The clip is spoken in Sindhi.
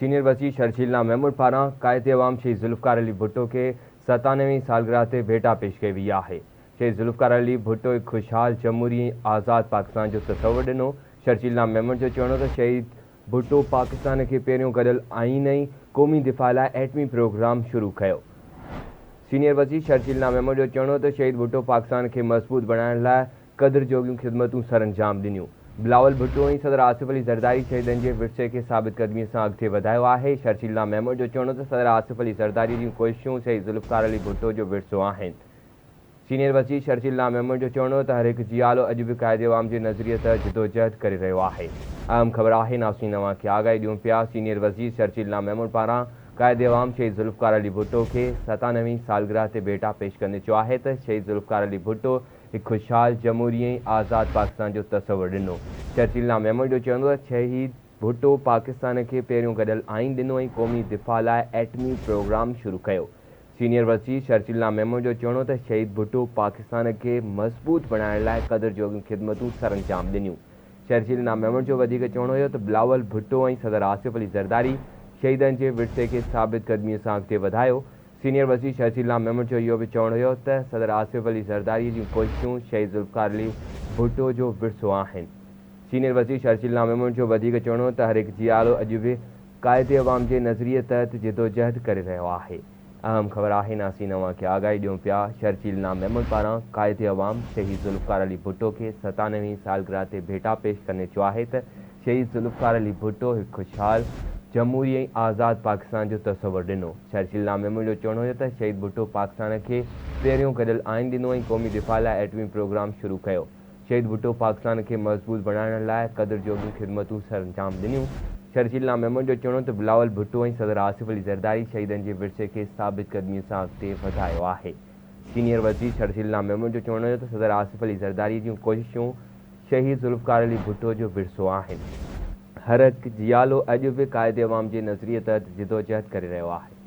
سينيئر وزير شرجيل نام ميمڻ پاران قائد عوام شهيد ذوالفقار علي ڀٽو کي ستانوي سالگرهه تي ڀيٽا پيش ڪئي وئي آهي. شهيد ذوالفقار علي ڀٽو هڪ خوشحال، جمهوري ۽ آزاد پاڪستان جو تصور ڏنو. شرجيل نام ميمڻ جو چوڻ هو ته شهيد ڀٽو پاڪستان کي پهريون گڏيل آئين ۽ قومي دفاع لاء ايٽمي پروگرام شروع ڪيو. سينيئر وزير شرجيل نام ميمڻ جو چوڻ هو ته شهيد ڀٽو پاڪستان کي مضبوط بڻائڻ لاء قدر جوڳيون خدمتون سرانجام ڏنيون. بلاول ڀٽو ۽ صدر آصف علي زرداري شهيدن جي ورثي کي ثابت قدمي سان اڳتي وڌايو آهي. شرجيل نام ميمڻ جو چوڻ هو ته صدر آصف علي زرداري جون ڪوششون شهيد ذوالفقار علي ڀٽو جو ورثو آهن. سينيئر وزير شرجيل نام ميمڻ جو چوڻ هو ته هر هڪ جيالو اڄ به قائد عوام جي نظريي تحت جدوجهد ڪري رهيو آهي. اهم خبر آهي ناظرين اوهان کي آگاهي ڏيون پيا سينيئر وزير شرجيل نام ميمڻ پاران قائد عوام شهيد ذوالفقار علي ڀٽو کي ستانوي سالگرهه تي ڀيٽا پيش ڪندي چيو آهي ته شهيد ذوالفقار علي ڀٽو هڪ خوشحال، جمهوري ۽ آزاد پاڪستان جو تصور ڏنو. شرجيل نام ميمڻ جو چوڻ هو ته شهيد ڀٽو پاڪستان کي پهريون گڏيل آئين ڏنو ۽ قومي دفاع لاء ايٽمي پروگرام شروع ڪيو. سينيئر وزير شرجيل نام ميمڻ جو چوڻ هو ته شهيد ڀٽو پاڪستان کي مضبوط بڻائڻ لاء قدر جوڳيون خدمتون سرانجام ڏنيون. شرجيل نام ميمڻ جو وڌيڪ چوڻ هيو ته بلاول ڀٽو ۽ صدر آصف علي زرداري شهيدن جي ورثي کي ثابت قدمي سان اڳتي وڌايو. سينيئر وزير شرجيل نام ميمڻ جو اهو به چوڻ هيو ته صدر آصف علي زرداري جون ڪوششون شهيد ذوالفقار علي ڀٽو جو ورثو آهن. سينيئر وزير شرجيل نام ميمڻ جو وڌيڪ چوڻ هو ته هر هڪ جيالو اڄ به قائد عوام جي نظريي تحت جدوجهد ڪري رهيو آهي. اهم خبر آهي ناسين اوهان کي آگاهي ڏيون پيا شرجيل نام ميمڻ پاران قائد عوام شهيد ذوالفقار علي ڀٽو کي ستانوي سالگرهه تي ڀيٽا پيش ڪندي چيو آهي ته شهيد ذوالفقار علي ڀٽو هڪ خوشحال، جمهوري ۽ آزاد پاڪستان جو تصور ڏنو. شرجيل نام ميمڻ جو چوڻ هيو ته شهيد ڀٽو پاڪستان کي پهريون گڏيل آئين ڏنو ۽ قومي دفاع لاء ايٽمي پروگرام شروع ڪيو. شهيد ڀٽو پاڪستان کي مضبوط بڻائڻ لاء قدر جوڳيون خدمتون سرانجام ڏنيون. شرجيل نام ميمڻ جو چوڻ هو ته بلاول ڀٽو ۽ صدر آصف علي زرداري شهيدن جي ورثي کي ثابت قدمي سان اڳتي وڌايو آهي. سينيئر وزير شرجيل نام ميمڻ جو چوڻ هيو ته صدر آصف علي زرداري جون ڪوششون شهيد ذوالفقار علي ڀٽو جو ورثو آهن. هر هڪ جيالو اڄ به قائد عوام جي نظريي تحت جدوجهد ڪري رهيو آهي.